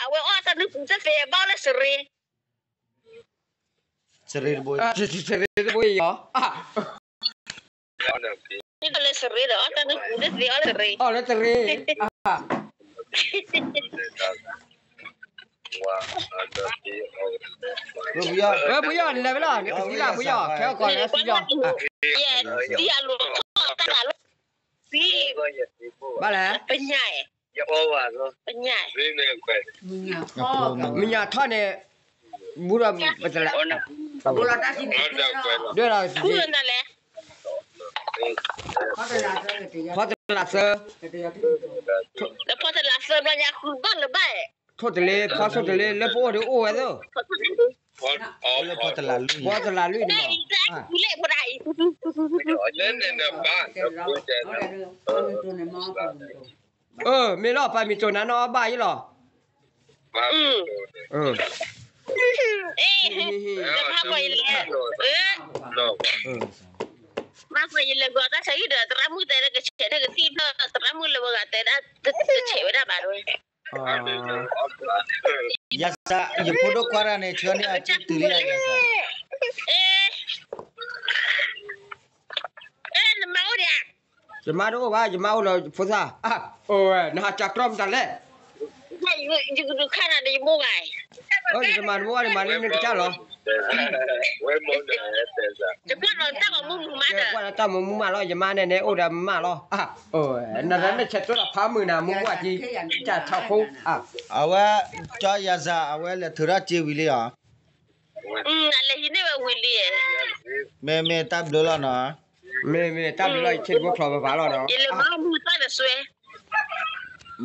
အဝဲအီၣ်တၢ်နုၢ်ပူၤတသ့ဘၣ်လၢစရ့ စရ့တဘိ စရ့တဘိအံၤအီၤ လၢစရ့ဒီး အီၣ်တၢ်နုၢ်ပူၤတသ့ အီၣ်လၢစရ့ အီၣ်လၢစရ့ ပယီၤ နလဲၤဝဲလီၤ နကသံလၢပယီၤ ခဲအီၣ်ကီးလဲၤသံလီၤ သံအလိၤထီၣ်တၢ်လၢ သံ ဘၣ်လဲၣ် ပညါ ပညါ မုၢ်ညါထီၣ်န့ၣ် ဘူးဒီးပတလး ဒွဲၣ်လီၤ ဃုနလဲၣ် ဖီတလးသၢ ဖီတလးသၢဘျီညါဃုဘၣ်လၢၤဘၣ် ထိၣ်တလ့ ဖီဆိၣ်တလ့ လၢပအိၣ်ဒီးအိၣ်ဝဲသၢ ဖီတလးလွံၢ်န့ၣ်လီၤ အ မ့ၢ်လီၤ ပာ်မံၤတိၢ်နါနီၢ်အီၣ်ဘၣ်ယလီၤ မၤကွၢ်ယလဲၤ မၤကွၢ်ယလဲၤကွၢ်တၢ်ဆါဟံၣ်ဒီး သရၣ်မုၣ်တဲလၢကဆဲးန့ၣ်ကသံၣ်ဖျၢၣ် သရၣ်မုၣ်လၢဝဲဂၤတဲဒၣ် တဆဲးဝဲဒၣ်ဘၣ်ဝဲ ယၤစး ယဖိဒိၣ်ခွါတဂၤန့ၣ် ဆၢန့ၢ်အစုတုၤလံယၤစး အဲ နမါအိၣ်ဒံးဧါ ယမါတအိၣ်ဘၣ် ယမါအိၣ်လၢဖိသၣ် အိၣ်ဝဲ နဟးကၢ်ကြီမတၤလဲၣ် ယကဒုးခါနၤဒီးယမိၢ်ဂၤ ယမါတအိၣ်ဘၣ် ယမါလၢနကစၢ်လီၤ ယကွၢ်လီၤတၢ်မူမူမးဒီး ကွၢ်လီၤတၢ်မူမူမးလီၤ ယမါန့ၣ်န့ၣ် အိၣ်ဒီးမါလီၤ အိၣ်ဝဲ နတၢ်န့ၣ်ဆဲးသိလီၤဖးမုၢ်နၤ မူမူအကံ ကၢ်ထီၣ်ခိ အဝဲ ကၠီယၤစး အဝဲလဲၤထုးထီၣ်စ့ဝံၤလံဧါ အလဲၤဟံးန့ၢ်ဝဲဝံၤလံ မ့ၢ်မ့ၢ်တၢ်ဘျုးလီၤနီၤ မ့ၢ်မ့ၢ်တၢ်ဘျုးလီၤ ယဆ့ၣ်တဘိချီပပာ်လီၤနီၤ ယလဲၤမၤမုၢ်တၢ်တစွဲ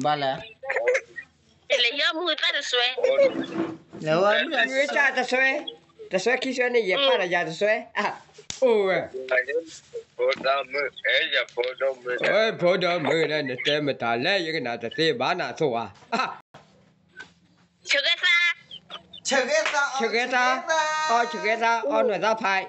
ဘၣ်လဲၣ် ယလဲၤဟံးမုၢ်တၢ်တစွဲ လဲၤဝဲမုၢ်တၢ်တစွဲ တစွဲခံစွဲန့ၣ် ယပၢ်ဒီးယၤတစွဲ အိၣ်ဝဲ ဖိဒိၣ်မုၣ်ဒီး နတဲမတၤလဲၣ် ယကနၣ်တသ့ဘၣ်နၤသိးဧါ ဆဂဲသး ဆဂဲသး အီၣ်ဆဂဲသး အီၣ်နွဲၣ်သၣ်ဖး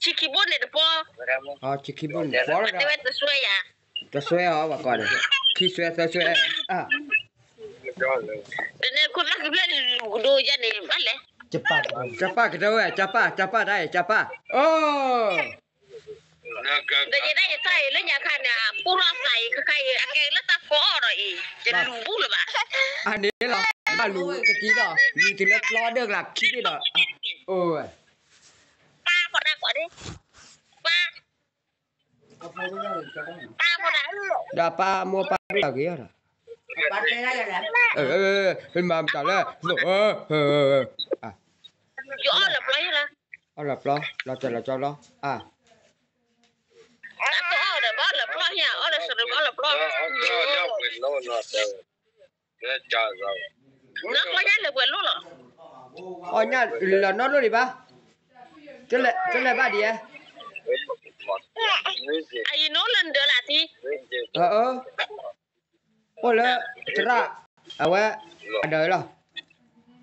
ဆံခံဘိန့ၣ်တပီ ဆံခံဘိန့ၣ်တပီလီၤ တစွဲအီၤ ဘၣ်ကီးန့ၣ် ခံစွဲသၢစွဲ တန့ၣ်ခိၣ်သၣ်ကဘျဲၣ်လူၤကဒိယၤန့ၣ် ဘၣ်လဲၣ် ကပၢ်ကတၢၢ်ဝဲ ကပၢ် ကပၢ်တၢ်အံၤ ကပၢ် အိၣ် ဒီးယဲဒၣ်ယတၢ်အံၤလၢညါခါန့ၣ် ပူထီၣ်သးအံၤ ခါခါအံၤ အကဲလၢတၢ်ဖီအီၣ်ဒီးအံၤ ယလူၤဘူၣ်လၢၤဘၣ် အန့ၣ်လီၤ ဘၣ်လူၤတကံဒီး လူၤတုၤလၢပျီဒၢကလးခံဘ့ၣ်ဒီး အိၣ်ဝဲ ပၢ်ဖီဒၣ်ကိးဒ့ ပၢ် ပၢ်ဖီဒၣ် ဒီးပၢ်မိၢ်ပၢ်ဒိၣ်တၢ်ဂ့ၤအီၤဒီး မၤမတၤလဲၣ် ယအီၣ်လၢပျီယလီၤ အီၣ်လၢပျီ လီၤတဲာ်လီၤကၠီလီၤ အ တၢ်တအီၣ်ဒီးဘၣ်လၢပျီညါ အီၣ်လၢစရ့ဘၣ်လၢပျီ နီၢ်ပျီညါလၢပှဲၤလိၣ်လီၤ အီၣ်ညါလၢနီၢ်လိၣ်ဒံးဘၣ် တလဲၤဘၣ်ဒံးဧါ အယနိလၢနဒၢလၢသံ အိၣ်လၢ သရၣ် အဝဲ အဒၢးလီၤ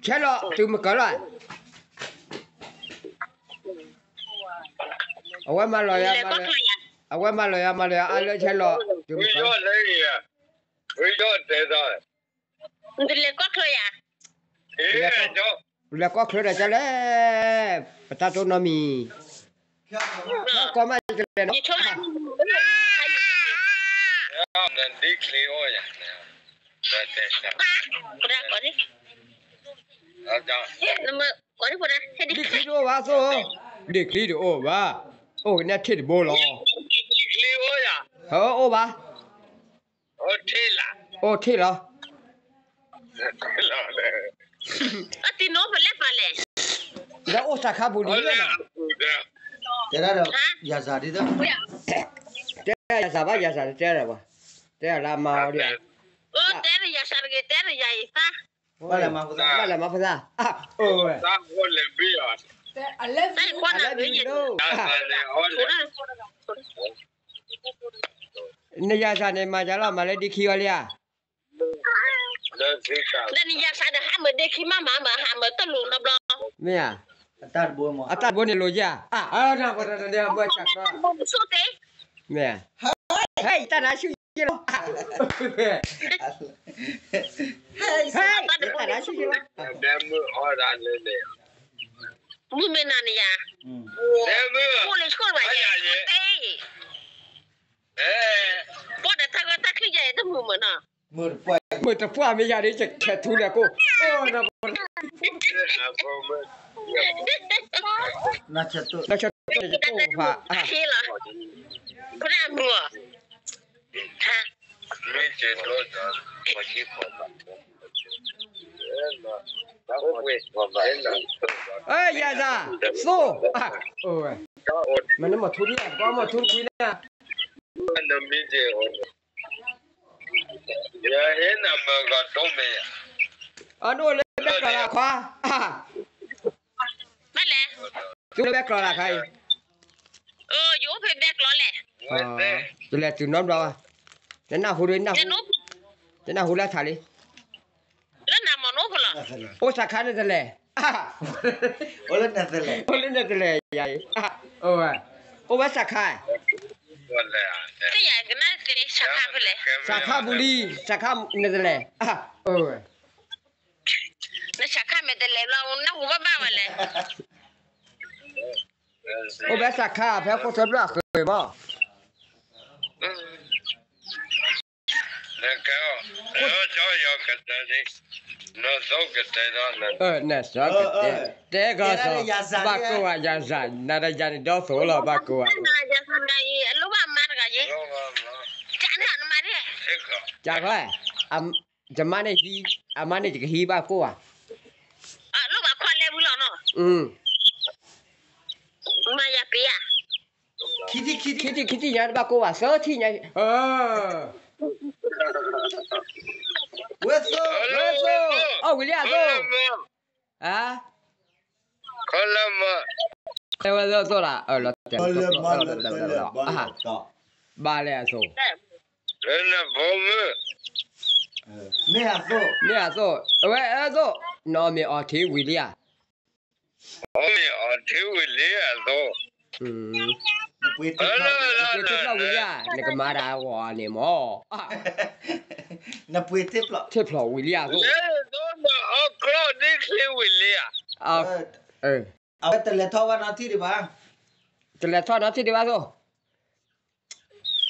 ဆဲးလီၤ တုၤမကၢၤလီၤ အဝဲမၤလီၤယၤ အဝဲမၤလီၤယၤ မၤလီၤယၤ အါလၢဆဲးလီၤ တုၤမကၢၤ နတလဲၤကီၢ်ချၢယၤ လဲၤကီၢ်ချၢဒီးကလဲၣ် ပတၢ်တိၢ်နီတမံၤ ကီၢ်မးတလဲၤနီၤ ဒ့ချံတအိၣ်ဘၣ်သိး ဒ့ချံတအိၣ်ဘၣ် အိၣ်ကနဲထ့ၣ်တဘိလီၤ ဟဲအိၣ်ဘၣ် အိၣ်ထ့ၣ်လီၤ အတံၤနိပလဲၣ်ပာ်လဲၣ် ဒီးအိၣ်စးခါပူၤလံဝဲနီၤ တဲဒၣ်ဒီး ယၤစးဒ်သိး တဲယၤစးဘၣ် ယၤစးတဲဒီးဘၣ် တဲလၢအမါအီၤဒံး တဲဒီးယၤစးတဂ့ၤ တဲဒီးယၤအံၤသၣ် ဘၣ်လဲၣ်မၤဖိသၣ် ဘၣ်လဲၣ်မၤဖိသၣ် အိၣ်ဝဲ တၢ်ခွါနၤဂ့ၤယဲ နယၤစးန့ၣ် မၤယၤလီၤ မၤလၢဒ့ခံအီၤလံဧါ ဒီးနယၤစးဒီးဟးမၢဒ့ခံမးမးမး ဟးမၢတၢ်လိၤနီတဘျီ မ့ၢ်ဧါ အတၢ်တဘိန့ၣ်လိၤယဲၢ် အတၢ်တဘိန့ၣ်လိၤယဲၢ် မ့ၢ်ဧါ ဟဲ တၢ်နါဆူၣ်ယဲၢ်လီၤ ဟဲ မုၢ်မ့ၢ်နၤန့ၣ်ယၤ, အိၣ်လၢဆိၣ်တဘၣ်ယဲ, ပှၤဒီးတၢ်ဂီၤတၢ်ချံယၤအံၤတမုာ်မုာ်နီၤ, မုာ်တပှၢ်မ့ၢ်ယၤဒ်ယခဲထူလဲၣ်ကိၣ်, နဆၢတိၢ်န့ၣ်ယကိၣ်ဖး, ဟ့လီၤ, ခိၣ်နၢ်မုာ်အီၤ, ယၤစၢ်, သိ, မ့ၢ်နမီၤထူဒ်, ပှၤမီၤထူတကွံန့ၣ်, ယဟ့ၣ်နၤမ့ၢ်ဂီၤဒိၣ်မ့ၢ်ယၤ, အနအိၣ်လၢဘဲကျီၤလၢခွါ, ဘၣ်လဲၣ်, သုလၢဘဲကျီၤလၢခါအံၤ, ယအိၣ်ဖဲဘဲကျီၤလဲၣ်, ယလဲၤတုၤနီတဘျီဘၣ်, နနၢ်ဟူဒ်နၢ်ဟူ, ယနၢ်ဟူလၢထးလံ, လၢနမီၤနအိၣ်ဖဲလဲၣ်, အိၣ်စးခါန့ၣ်တလဲၣ်, အိၣ်လၢန့ၣ်တလဲၣ်ယၤအံၤ, အိၣ်ဝဲစးခါ, စးခါပူၤလံ, စးခါန့ၣ်တလဲၣ်, နစးခါမ့ၢ်တလဲၤဘျီ နၢ်ဟူဘၣ်ဘၣ်ဝဲလဲၣ်, အိၣ်ဖဲစးခါ ဖဲခိၣ်သၢဘျီအဃၢၤမး, နစီကတဲ, တဲကီၢ်စီ, ဘၣ်ကိးဝဲယၤစၢ်, နၤဒီးယၤန့ၣ်ဒီသိးလီၤ ဘၣ်ကိးဝဲ, ကၢ်ခွဲ, ယမါန့ၣ်ဟံး, အမါန့ၣ်ယကဟံးဘၣ်ကိးဝဲ, မၤယၤပ့ၤဧါ, ခံထံၣ်ခံထံၣ်ညါတဘၣ်ကိးဝဲ သၢထံၣ်ညါ, ဝဲသိ, အီၣ်ဝံၤလံအသိး, ဝဲသိသိးလၢ, ဘၣ်လဲၣ်အသိး, မ့ၢ်အသိး, အဝဲအသိး, နီၢ်မ့ၢ်အီၤထံဝံၤလံဧါ, အီၣ်မ့ၢ်အီၤထံဝံၤလံအသိး, နပှ့ၤထံဖျီၣ်ဝံၤလံဧါ, နကမၤတၢ်ဂီၤန့ၣ်မး, နပှ့ၤထံဖျီၣ်ဝံၤလံအသိး, အီၣ်ကျီၢ်ဒ်ချ့ဝံၤလံဧါ, အဝဲတလဲၤထီၣ်ဘၣ်နီတထံၣ်ဒံးဘၣ်, တလဲၤထီၣ်နီတထံၣ်ဒံးဘၣ်သိး,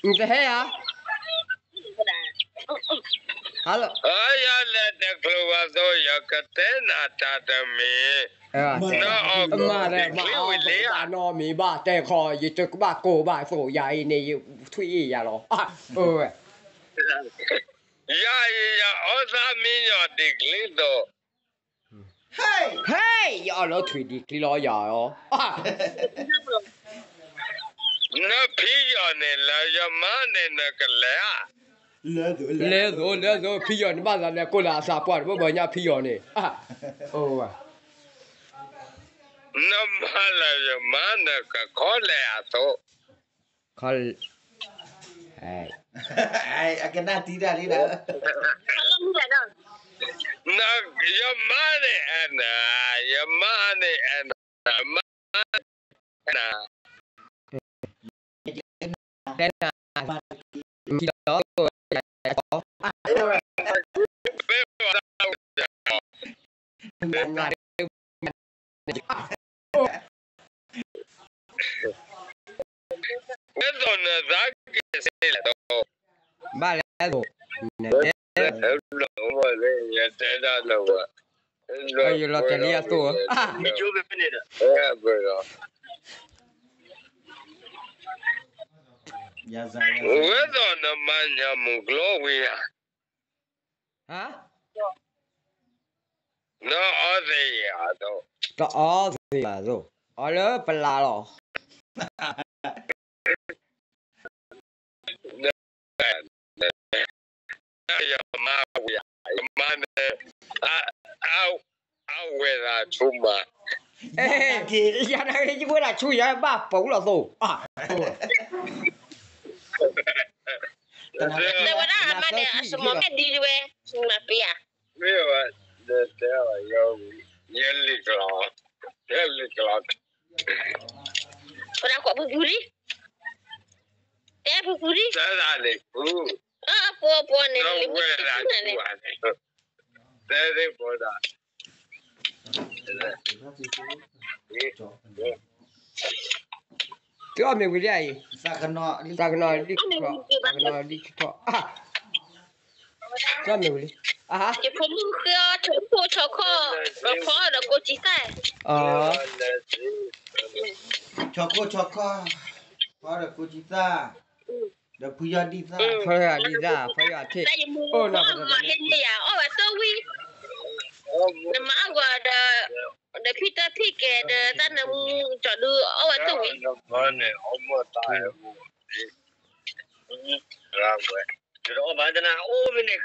နတဟဲဧါ, ယလဲၤတချုးဘၣ်သိး ယကတဲနၤတၢ်တမံၤ, မၤတၢ်ဘၣ်နီတမံၤဘၣ် တဲခီ ယတကဘၣ်ကိးဘၣ်သိးယၤအံၤန့ၣ် ယထွံၣ်အ့ၣ်ယၤလီၤ, ယၤအံၤ ယအီၣ်လၢထွံၣ်ဒံးချံလီၤ, ဟဲ, ယအီၣ်လၢထွံၣ်ဒံးချံလီၤယၤ, နဖံယီၤန့ၣ်လၢယမါန့ၣ် နကလဲၤဧါ, လဲၤသိး လဲၤသိး ဖံယီၤန့ၣ် ဘၣ်သးလဲၤကိးလၢအသးပှၢ်တဘၣ်ဘၣ်ညါဖံယီၤန့ၣ်, နမါလၢယမါ နကခီလဲၤအသိး, ခီ, အကနၣ်တံၢ်တၢ်လံဒီး, ယမါန့ၣ်အဲၣ်နၤ, ယမါန့ၣ်အဲၣ်နၤ, မါ, န, ဝဲသိးနသးက့ၤစ့ၢ်လဲၣ်, ဘၣ်လဲၣ်သိး, ယလီၤတဲာ်လံအသိး, ဝဲသိးနမၤညၣ်မုၢ်ကျိၤဝံၤဧါ, နအီသံးယၤသိး, တအီသံးယၤသိး, အီလၢပလၤလီၤ. ယမါဝံၤ, ယမါန့ၣ်, အဝဲဒၣ်ဆူမး, ယနာ်က့ၤ ယဝဲဒၣ်ဆူ ယဘၣ်ပူၤလီၤသိး, တဲဝဲဒၣ်အမါန့ၣ် အစမီၤမဲာ်ဒ်ဝဲ, မၤပ့ၤဧါ, မ့ၢ်ဝဲ, တဲ, ယလံၤကျီ, ယလံၤကျီ ပဒၣ်ကွၢ်ပူၤပူၤလံ, တဲပူၤပူၤလံ, တၢ်န့ၣ်ပူၤ, အပူၤပူၤန့ၣ်, လံၤမုၢ်တနၤန့ၣ်, တဲသ့ၣ်ဖိဒၣ်, သုအီၣ်မ့ၤဝံၤလံဧါအံၤ, သးကနီၤလံထီၣ်, သးကနီၤလံထီၣ်, သုအီၣ်မ့ၤဝံၤလံ, ယဖိမုၣ်ဃ့အီၣ်ထိၣ်ခိၣ်ဆီခီၣ်, ဖီဒီးကိးကံသၣ်, ဆီခီၣ်ဆီခီၣ်, ဖီဒီးကိးကံသၣ်, ဒီးဖုယီၢ်ဒံသၣ်, ဖုယီၢ်ဒံသၣ်, ဖုယီၢ်ထံၣ်, အိၣ်နီၤ, ဟ့န့ၢ်ယၤ အီၣ်ဝဲတဝံၤ, နမၤအဂီၢ်ဒီး, ဒီးဖံတၢ်ဖံကဲဒီးတၢ်နၢမူကၠီဒု အီၣ်ဝဲတဝံၤ, ဒီးအီၣ်ဘၣ်တနၤအိၣ်မ့ၢ်န့ၣ်,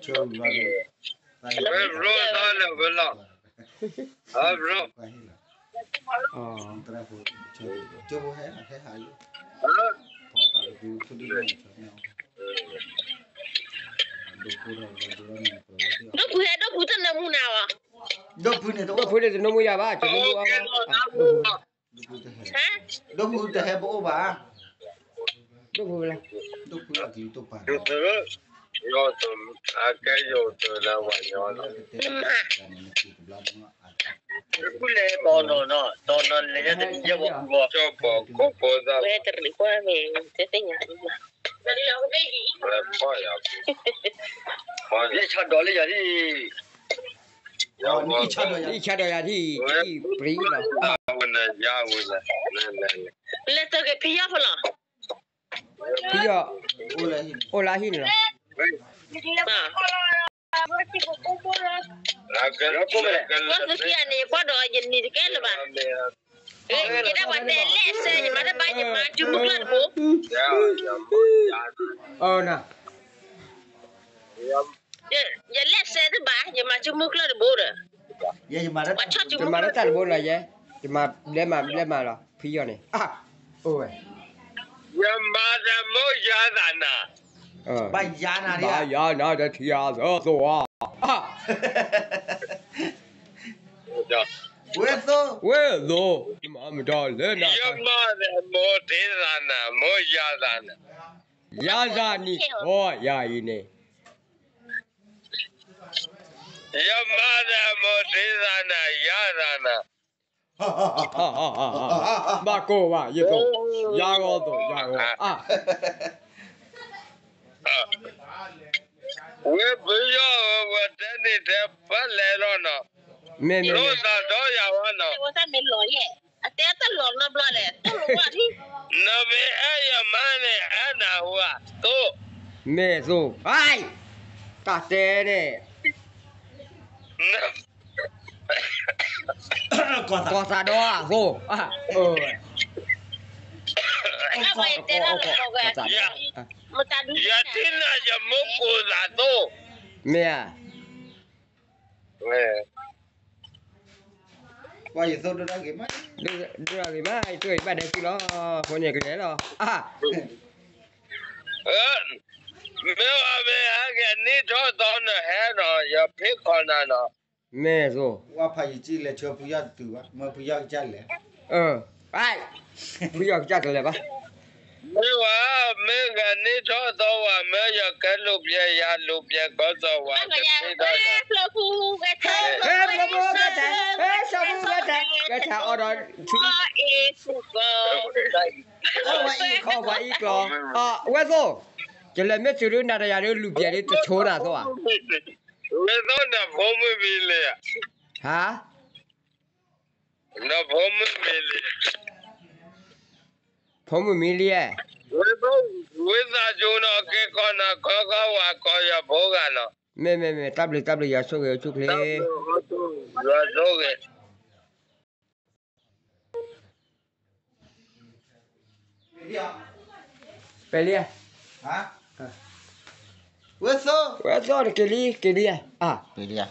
ဘြိသီလၢဝဲလီၤ, ဘြိ ဒိၣ်ဖုဟဲ ဒိၣ်ဖုတနၢမူနၤဘၣ်, ဒိၣ်ဖုန့ၣ်တနၢမူယၤဘၣ်, ကနၢမူအီၤဘၣ်, ဒိၣ်ဖုတဟဲပအိၣ်ဘၣ်, ဒိၣ်ဖု, ဒိၣ်ဖုအကလံၤတိာ်ပာ်, ယိၤသုး, အကဲယိၤသုးလၢပှၤညီလီၤ, တၢ်ပီခိၣ်ဖိသၣ်, ယဆၢဒီးယၤဒ်အံၤ, ယဆၢဒီးယၤဒ်အံၤ, ပရံလီၤ, လဲၤတဂ့ၤဖံယီၢ်ဖီလီၤ, ဖံယီၢ်, အိၣ်လၢဟံၣ်န့ၣ်လီၤ, ပှၤသုးက့ယၤန့ၣ် ကွၢ်ဒီးယနံၤတကဲလၢၤဘၣ်, ယဒၣ်ပှၤတဲလဲၣ်စဲ ယမၤတဘၣ် ယမၤစုမုၢ်ကျၢၢ်တဘိ, အၢနၤ ယလဲၤစဲတဘၣ် ယမၤစုမုၢ်ကျၢၢ်တဘိဒီး, ယမၤတၢ်တဘိလီၤယဲ, ယမၤဘျဲမၤဘျဲမၤလီၤ ဖံယီၢ်န့ၣ်, အိၣ်ဝဲ, ယမၤတၢ်မိၢ်ယၤသးနၤ, ဘၣ်ယၤနၤ, ဘၣ်ယၤနၤဒီးထံယၤသၢသိးဧါ, ဝဲသိး, ဝဲသိး, ယမၤမတၤလဲၣ်နၤ, ယမၤတၢ်မိၢ်ဒ့သးနၤ မိၢ်ယၤသးနၤ, ယၤသးနံၣ်, အိၣ်ယၤအံၤန့ၣ် ယမၤတၢ်မိၢ်ဒ့သးနၤ ယၤသးနၤ, ဘၣ်ကိၢ်ဘၣ် ယသိး, ယၤဂီၤသိး ယၤဂီၤ, ဝဲဖုယီၢ်ဧၢ ပှၤတဲန့ၣ်တဲဖးလဲၢ်လီၤနီၤ, မ့ၢ်မ့ၢ်, နမ့ၢ်အဲၣ်ယမါန့ၣ် အဲၣ်နၤဟူဧါ, သိး, မ့ၢ်သိး, တၢ်တဲန့ၣ် ကီၢ်သးဒီးအသိး, ယထံၣ်နၤယမိၢ်ကိၢ်သးသိး, မ့ၢ်ဧါ, ဒိၣ်ဒိၣ်ဂ့ၤမး ယတဂ့ၤဘၣ်ဒဲးသုလီၤ, အဃိန့ၣ်ကလဲၤလီၤ, မ့ၢ်ဝဲမ့ၢ်ဟဲက့ၤနံၣ်ထီၣ်သီနဟဲနီၤ ယဖ့ၣ်ခီနၤနီၤ, မ့ၢ်သိး, ဝဲဖးယံာ်ကံလဲၤဆှၢဖုယီၢ်တတုၤဘၣ် မၢဖုယီၢ်ကစၢ်လဲၤ, ဖုယီၢ်ကစၢ်တလဲၤဘၣ်, မ့ၢ်ဝဲ, မ့ၢ်ဂၤနံၣ်ထီၣ်သီဝဲ မ့ၢ်ယကဲလူၤပျဲယၤလူၤပျဲကီၢ်သီဝဲ, ဖျိဖူဝဲထဲ, ဖျိဖူဝဲထဲ, ဖျိဖူဝဲထဲ, ဖျိဖူဝဲထဲ, ကဲထီၣ်အီၣ်ဒီးထံ, အီၣ်ပှၤအံၣ်ကျီ, ဝဲသိး, ကလဲၤမ့ၢ်တုၤဒုနၤတယၤဒုလူၤပျဲဒုတဆိနၤသိးဧါ, ဝဲသိးနဖိမုၣ်မံၤလံဧါ, ဟါ, နဖိမုၣ်မံၤလံ, ဖိမုၣ်မံၤလံဧါ, ဝဲသးစူၤနီၤ က့ၤကီးနၤခီခီဝဲကီးယဖိဂၤနီၤ, မ့ၢ်မ့ၢ်မ့ၢ် တၢ်ဘျုးတၢ်ဘျုး ယွၤဆိၣ်ဂ့ၤအိၣ်ဆူၣ်ချ့, ယွၤဆိၣ်ဂ့ၤ ပဲလံဧါ, ဝဲသိး, ဝဲသိး က့ၤလံ က့ၤလံဧါ, ပဲလံဧါ,